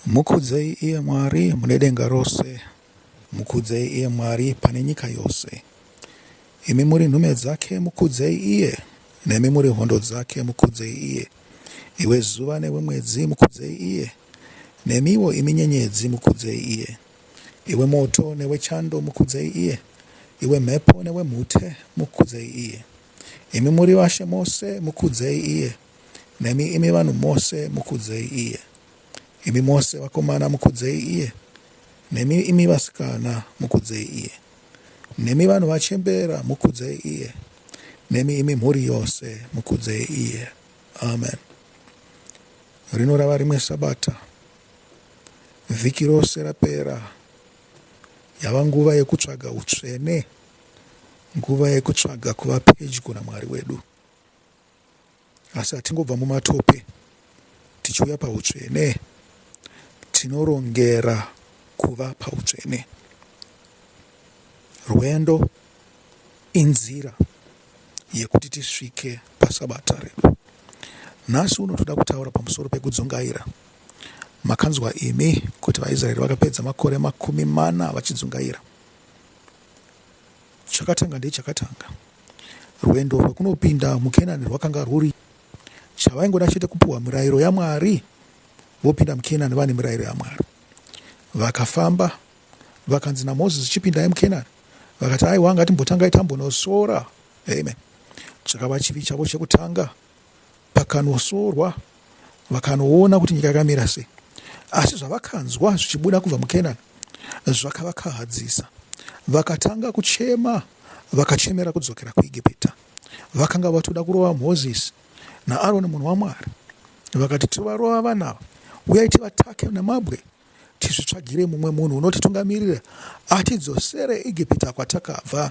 Mukudzei iye Mwari mune denga rose, mukudzei iye Mwari pane nyika yose. Imi muri nhume dzake, mukudzei iye, nemi muri hondo dzake, mukudzei iye. Iwe zuva newe mwedzi, mukudzei iye, nemiwo imi nyenyedzi, mukudzei iye. Iwe moto newe chando, mukudzei iye, iwe mhepo newe mhute, mukudzei iye. Imi muri vashe mose, mukudzei iye, nemi imi vanhu mose, mukudzei iye. Imi mose vakomana mukudzei iye, nemi imi vasikana mukudzei iye. Nemi vanhu vachembera mukudzei iye, nemi imi mhuri yose mukudzei iye. Amen. Rino rava rimwe Sabata. Vhiki rose rapera. Yava nguva yekutsvaga utsvene, nguva yekutsvaga kuva pedyo naMwari wedu. Asi hatingobva mumatope tichiuya pautsvene. Tinorongera kuva pautsvene. Rwendo inzira yekuti tisvike pasabata redu. Nhasi uno toda kutaura pamusoro pekudzungaira. Makanzwa imi kuti vaIsraeri vakapedza makore 40 vachidzungaira. Chakatanga ndechakatanga. Rwendo rwekunopinda muKenani rwakanga rwuri chavaingoda chete kupuhwa mirayiro yaMwari vopinda muKenani vane mirayiro yaMwari. Vakafamba vakanzi naMozisi chipindai muKenani. Vakati aiwa ngatimbotangai tambonosora. Amen. Chakava chivi chavo chekutanga pakanosorwa vakanoona kuti nyika yakamira sei. Asi zvavakanzwa zvichibuda kubva muKenani zvakavakahadzisa. Vakatanga kuchema, vakachemera kudzokera kuEgipita. Vakanga vatoda kurova Mozisi naAroni munhu waMwari. Vakati tovarova vana ava, uyai tivatake namabwe tizvitsvagire mumwe munhu unotitungamirira atidzosere Egipita kwatakabva.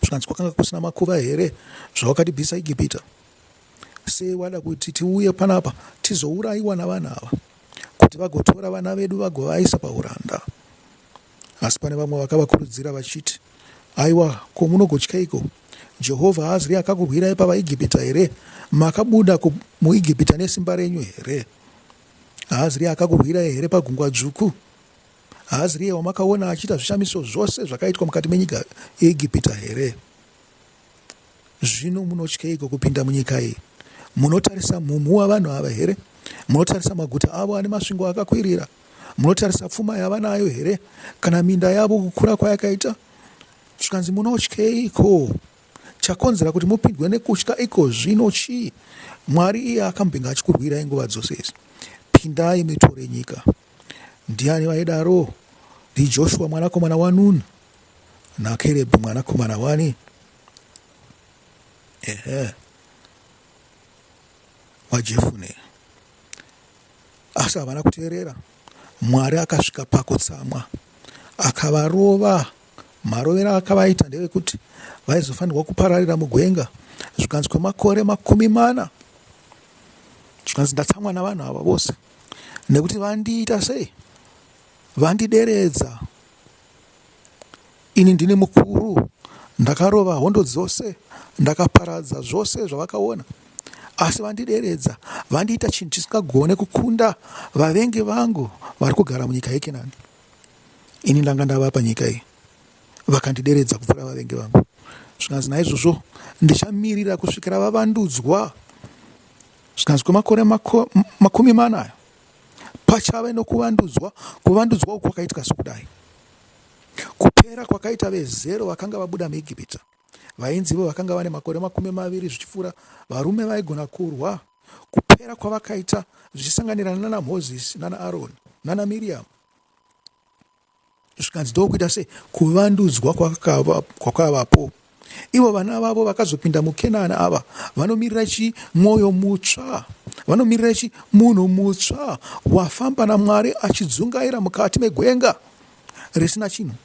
Zvikanzi kwakanga kusina makuva here zvawakatibvisa Egipita? Sei wada kuti tiuye panapa tizourayiwa navanhu ava kuti vagotora vana vedu vagovaisa pauranda? Asi pane vamwe vakavakurudzira vachiti, Aiwa, ko munogotyeiko? Jehovha haaziri akakurwirai pavaEgipita here? Makabuda muEgipita nesimba renyu here? Haaziriye akakurwirai here paGungwa Dzvuku? Haaziriye wamakaona achiita zvishamiso zvose zvakaitwa mukati menyika yeEgipita here? Zvino munotyeiko kupinda munyika iyi? Munotarisa mhumhu wavanhu ava here? Munotarisa maguta avo ane masvingo akakwirira? Munotarisa pfuma yavanayo here? Kana minda yavo kukura kwayakaita? Zvikanzi munotyeiko? Chakonzera kuti mupindwe nekutya ikozvino chii? Mwari iye akambenge achikurwirai nguva dzose idzi. Pindai mutore nyika. Ndiani vaidaro? NdiJoshua mwanakomana waNuni naKerebhu mwanakomana wani? Ehe, waJefune. Asi havana kuteerera. Mwari akasvika pakutsamwa akavarova. Marovero aakavaita ndevekuti vaizofanirwa kupararira mugwenga zvikanzi kwemakore 40. Zvikanzi ndatsamwa navanhu ava vose nekuti vandiita sei? Vandideredza. Ini ndini mukuru, ndakarova hondo dzose, ndakaparadza zvose zvavakaona. Asi vandideredza, vandiita chinhu chisingagone kukunda vavengi vangu vari kugara munyika yeKenani. Ini ndanga ndavapa nyika iyi, vakandideredza kupfuura vavengi vangu. Zvikanzi naizvozvo ndichamirira kusvikira vavandudzwa. Zvikanzi kwemakore 40 ayo pachave nokuvandudzwa. Kuvandudzwa uku kwakaitika sokudai. Kupera kwakaita vezero vakanga vabuda muEgipita, vainzi ivo vakanga vane makore 20 zvichipfuura, varume vaigona kurwa. Kupera kwavakaita zvichisanganirana nanaMozisi nanaAroni nanaMiriamu. Zvikanzi ndokuita sei? Kuvandudzwa kwakavapo. Ivo vana vavo vakazopinda muKenani ava vanomirira chi mwoyo mutsva, vanomirira chi munhu mutsva wafamba naMwari achidzungaira mukati megwenga risina chinhu.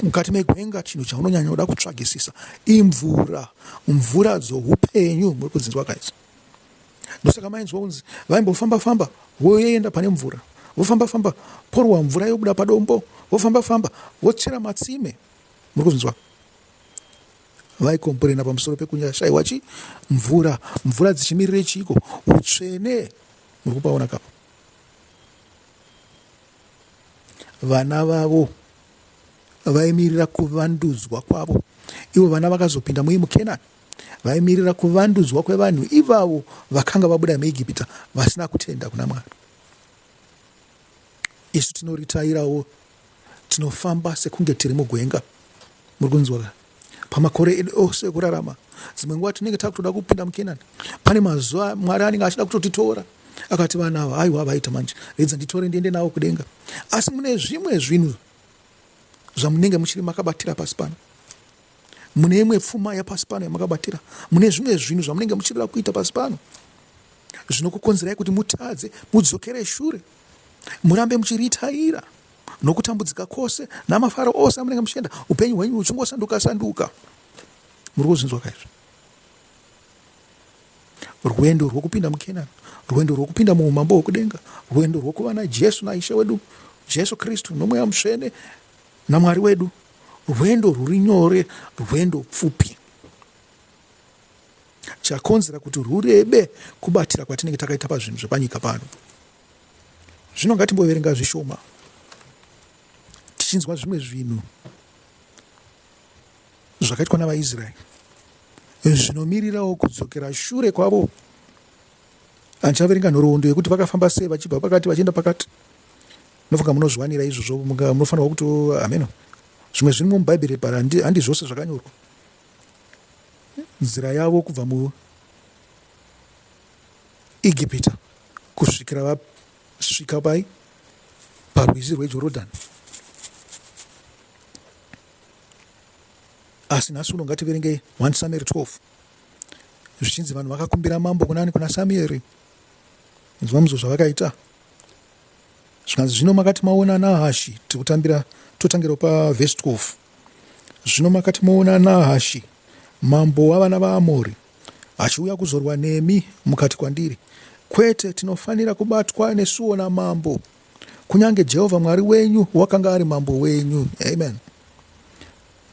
Mukati megwenga chinhu chaunonyanya kuda kutsvagisisa imvura, mvura dzoupenyu. Muri kudzinzwa kaidzi? Ndosaka mainzwa kunzi vaimbofamba famba voenda pane mvura, vofamba famba porwa mvura yobuda padombo, vofamba famba vochera matsime. Muri kuzvinzwa? Vaikomburena pamusoro pekunyashaiwa chi mvura, mvura dzichimirire chiiko? Utsvene. Muri kupaona kapo? Vana vavo vaimirira kuvandudzwa kwavo. Ivo vana vakazopinda mui muKenani vaimirira kuvandudzwa kwevanhu ivavo vakanga vabuda muEgipita vasina kutenda kuna Mwari. Isu tinoritairawo, tinofamba sekunge tiri mugwenga. Muri kunzwa ka? Pamakore edu ose ekurarama, dzimwe nguva tinenge takutoda kupinda muKenani. Pane mazuva Mwari anenge achida kutotitora akati vana ava aiwa vaita manje redza nditore ndiende navo kudenga. Asi mune zvimwe zvinhu zvamunenge muchiri makabatira pasi pano. Mune imwe pfuma yapasi pano yamakabatira. Mune zvimwe zvinhu zvamunenge muchirira kuita pasi pano zvinokukonzerai kuti mutadze, mudzokere shure, murambe muchiritaira nokutambudzika kwose namafaro ose amunenge muchienda, upenyu hwenyu huchingosanduka sanduka. Muri kuzvinzwa kaizvo? Rwendo rwokupinda muKenani, rwendo rwokupinda muumambo hwokudenga, rwendo rwokuva naJesu naIshe wedu Jesu Kristu noMweya Mutsvene naMwari wedu, rwendo rwuri nyore, rwendo pfupi. Chakonzera kuti rwurebe kubatira kwatinenge takaita pazvinhu zvepanyika pano. Zvino ngatimboverenga zvishoma tichinzwa zvimwe zvinhu zvakaitwa navaIsraeri zvinomirirawo kudzokera shure kwavo. Andichaverenga nhoroondo yekuti vakafamba sei vachibva pakati vachienda pakati. Nofunga munozviwanira izvozvo, munofanirwa kuto hameno zvimwe zvirimo muBhaibheri but handi zvose zvakanyorwa. Nzira yavo kubva muEgipita kusvikira vasvika pai parwizi rweJorodhani. Asi nhasi uno ngativerengei 1 Samueri 12. Zvichinzi vanhu vakakumbira mambo kunani? Kuna Samueri. Inzwa muzo zvavakaita. Zvikanzi zvino makati maona Nahashi, tiri kutambira totangira pavhesi 12. Zvino makati moona Nahashi, mambo wavana vaAmori, achiuya kuzorwa nemi, mukati kwandiri, Kwete, tinofanira kubatwa nesuwo namambo, kunyange Jehovha Mwari wenyu wakanga ari mambo wenyu. Amen.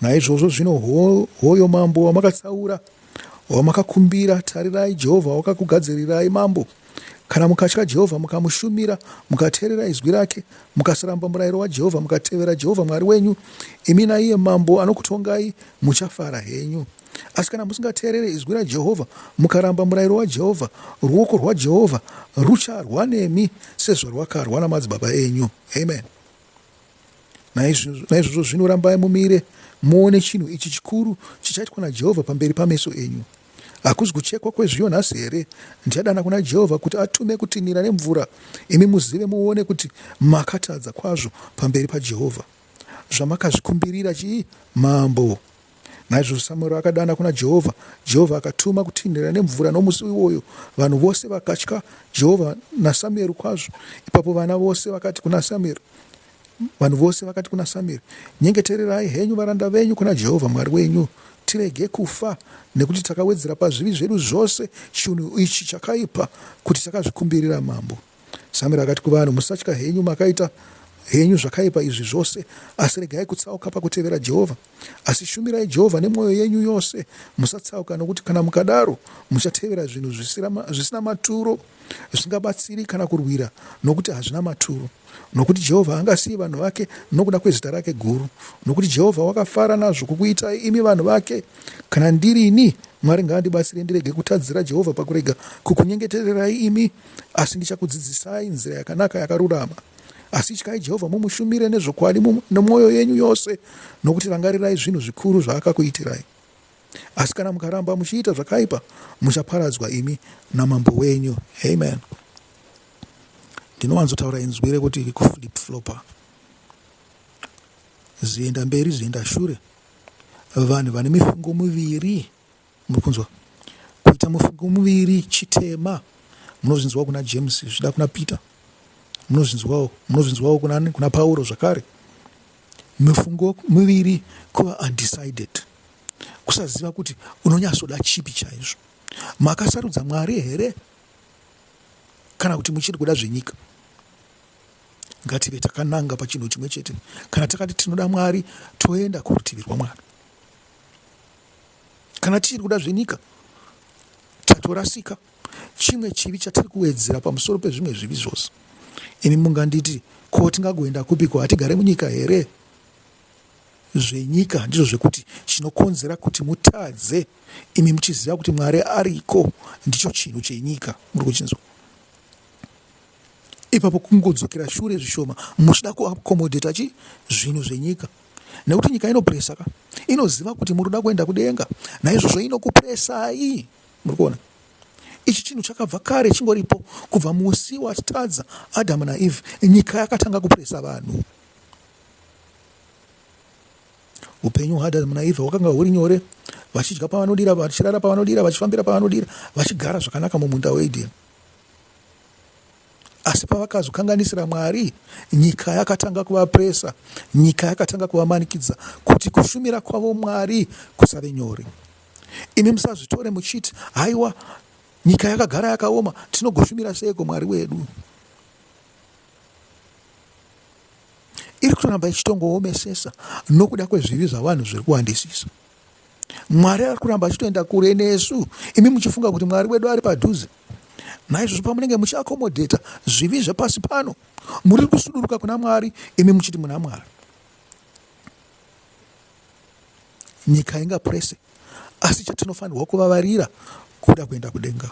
Naizvozvo zvino hoyo mambo wamakatsaura, wamakakumbira, tarirai, Jehovha wakakugadzirirai mambo. Kana mukatya Jehovha, mukamushumira, mukateerera izwi rake, mukasaramba murayiro waJehovha, mukatevera Jehovha Mwari wenyu, imi naiye mambo anokutongai muchafara henyu. Asi kana musingateerere izwi raJehovha, mukaramba murayiro waJehovha, ruoko rwaJehovha rucharwa nemi sezvarwakarwa namadzibaba enyu. Amen. Naizvozvo zvino rambai mumire, muone chinhu ichi chikuru chichaitwa naJehovha pamberi pameso enyu. Hakuzi kuchekwa kwezviyo nhasi here? Ndichadana kuna Jehovha kuti atume kutinhira nemvura, imi muzive muone kuti makatadza kwazvo pamberi paJehovha, zvamakazvikumbirira chii mambo. Naizvozvo Samueri akadana kuna Jehovha, Jehovha akatuma kutinhira nemvura nomusi iwoyo. Vanhu vose vakatya Jehovha naSamueri kwazvo. Ipapo vana vose vakati kuna Samueri, vanhu vose vakati kuna Samueri, Nyengetererai henyu varanda venyu kuna Jehovha Mwari wenyu, tirege kufa, nekuti takawedzera pazvivi zvedu zvose chinhu ichi chakaipa, kuti takazvikumbirira mambo. Samueri akati kuvanhu, Musatya henyu, makaita henyu zvakaipa izvi zvose, asi regai kutsauka pakutevera Jehovha. Asi shumirai Jehovha nemwoyo yenyu yose, musatsauka, nokuti kana mukadaro muchatevera zvinhu zvisina maturo, zvisingabatsiri kana kurwira, nokuti hazvina maturo. Nokuti Jehovha haangasiyi vanhu vake nokuda kwezita rake guru, nokuti Jehovha wakafara nazvo kukuitai imi vanhu vake. Kana ndirini, Mwari ngaandibatsire ndirege kutadzira Jehovha pakurega kukunyengetererai imi, asi ndichakudzidzisai nzira yakanaka yakarurama. Asi ityai Jehovha mumushumire nezvokwadi nomwoyo yenyu yose, nokuti rangarirai zvinhu zvikuru zvaakakuitirai. Asi kana mukaramba muchiita zvakaipa, muchaparadzwa imi namambo wenyu. Amen. Ndinowanzotaura inzwi rekuti kuflip floper, zienda mberi zienda shure. Vanhu vane mifungo miviri Muri kunzwa? Kuita mufungo muviri chitema. Munozvinzwawo kuna James, zvichida kuna Peter. Munozvinzwawo, munozvinzwawo kuna, kuna Pauro zvakare. Mifungo miviri kuva undecided. Kusaziva kuti unonyatsoda chipi chaizvo. Makasarudza Mwari here? Kana kuti muchiri kuda zvenyika? Ngative takananga pachinhu chimwe chete. Kana takati tinoda Mwari, toenda kurutivi rwaMwari. Kana tichiri kuda zvenyika, tatorasika. Chimwe chivi chatiri kuwedzera pamusoro pezvimwe zvivi zvose. Imi munganditi, Ko tingagoenda kupiko? Hatigare munyika here? Zvenyika ndizvo zvekuti chinokonzera kuti mutadze imi muchiziva kuti Mwari ariko ndicho chinhu chenyika. Muri kuchinzwa? Ipapo kungodzokera shure zvishoma muchida kuakomodheta chi zvinhu zvenyika nekuti nyika inopresa ka inoziva kuti muri kuda kuenda kudenga naizvozvo inokupresai muri kuona ichi chinhu chakabva kare chingoripo kubva musi watadza adamu naeve nyika yakatanga kupresa vanhu Upenyu hwaAdhamu naEvha hwakanga huri nyore, vachidya pavanodira, vachirara pavanodira, vachifambira pavanodira, vachigara zvakanaka mumunda weEdheni. Asi pavakazokanganisira Mwari, nyika yakatanga kuvapresa, nyika yakatanga kuvamanikidza kuti kushumira kwavo Mwari kusave nyore. Imi musazvitore muchiti, haiwa, nyika yakagara yakaoma, tinogoshumira seiko Mwari wedu? iri kutoramba ichitongoomesesa nokuda kwezvivi zvavanhu zviri kuwandisisa. Mwari ari kuramba achitoenda kure nesu, imi muchifunga kuti Mwari wedu ari padhuze. Naizvozvo pamunenge muchiakomodheta zvivi zvepasi pano, muri kusuduruka kuna Mwari, imi muchiti muna Mwari. Nyika ingapurese, asi chatinofanirwa kuvavarira kuda kuenda kudenga.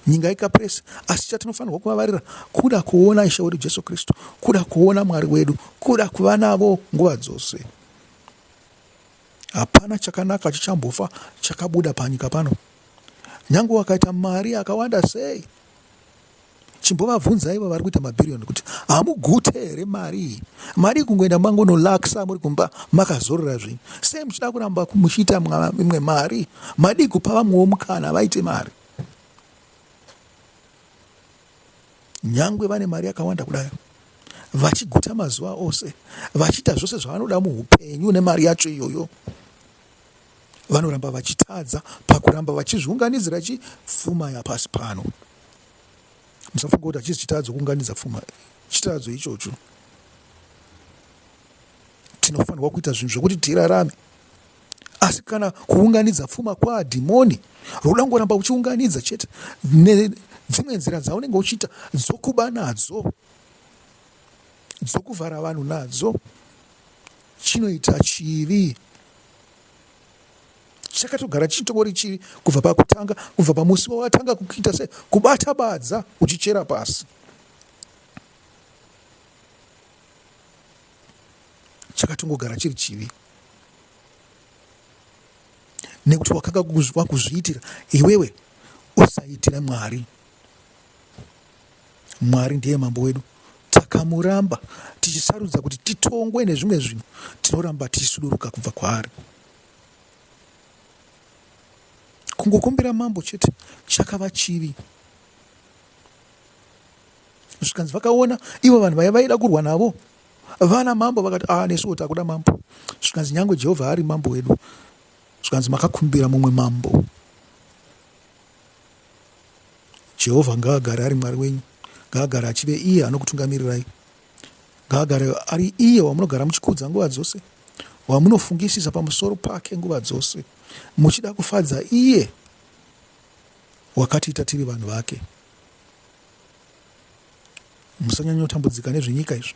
Nyika ikapurese, asi chatinofanirwa kuvavarira kuda kuona Ishe wedu Jesu Kristu, kuda kuona Mwari wedu, kuda kuva navo nguva dzose. Hapana chakanaka chichambofa chakabuda panyika pano. Nyange wakaita mari akawanda sei, Chimbovabvunza ivo vari kuita mabhiriyoni kuti hamugute here mari iyi? Mari kungoenda mangonolaksa muri kumba makazorora zvenyu. Sei muchida kuramba muchiita imwe mari? Madii kupa vamwewo mukana vaite mari? Nyangwe vane mari yakawanda kudai vachiguta mazuva ose vachiita zvose zvavanoda muupenyu nemari yacho iyoyo vanoramba vachitadza pakuramba vachizviunganidzira chi pfuma yapasi pano. Musafunga kuti hachisi chitadzo kuunganidza pfuma, chitadzo ichocho. Tinofanirwa kuita zvinhu zvekuti tirarame, asi kana kuunganidza pfuma kwaadhimoni roda kungoramba uchiunganidza chete nedzimwe nzira dzaunenge uchiita dzokuba nadzo, dzokuvhara vanhu nadzo, chinoita chivi chakatogara chichitongori chivi kubva pakutanga kubva pamusi wawatanga kuita se kubata badza uchichera pasi chakatongogara chiri chivi nekuti wakanga wakuzviitira iwewe usaitira mwari Mwari ndiye mambo wedu. Takamuramba tichisarudza kuti titongwe nezvimwe zvinhu, tinoramba tichisuduruka kubva kwaari. Kungokumbira mambo chete chakava chivi. Zvikanzi vakaona ivo vanhu vaya vaida kurwa navo vana mambo vakati ah, nesuwo takuda mambo. Zvikanzi nyangwe Jehovha ari mambo wedu. Zvikanzi makakumbira mumwe mambo. Jehovha ngaagare ari Mwari wenyu, ngaagare achive iye anokutungamirirai, ngaagare ari iye wamunogara muchikudza nguva dzose, wamunofungisisa pamusoro pake nguva dzose, muchida kufadza iye wakatiita tiri vanhu vake. Musanyanyotambudzika nezvenyika izvo,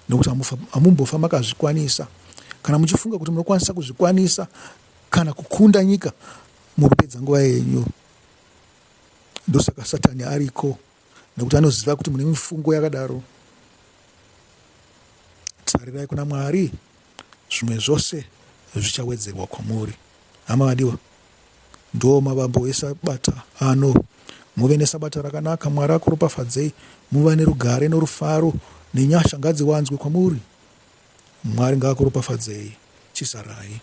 nokuti hamumbofa makazvikwanisa. Kana muchifunga kuti munokwanisa kuzvikwanisa kana kukunda nyika, muri kupedza nguva yenyu. Ndosaka Satani ariko, nekuti anoziva kuti mune mifungo yakadaro. Tarirai kuna Mwari, zvimwe zvose zvichawedzerwa kwamuri. Hama vadiwa, ndo mavambo esabata ano. Muve nesabata rakanaka, Mwari akuropafadzei, muve nerugare norufaro nenyasha ngadziwanzwe kwamuri. Mwari ngaakuropafadzei. Chisarai.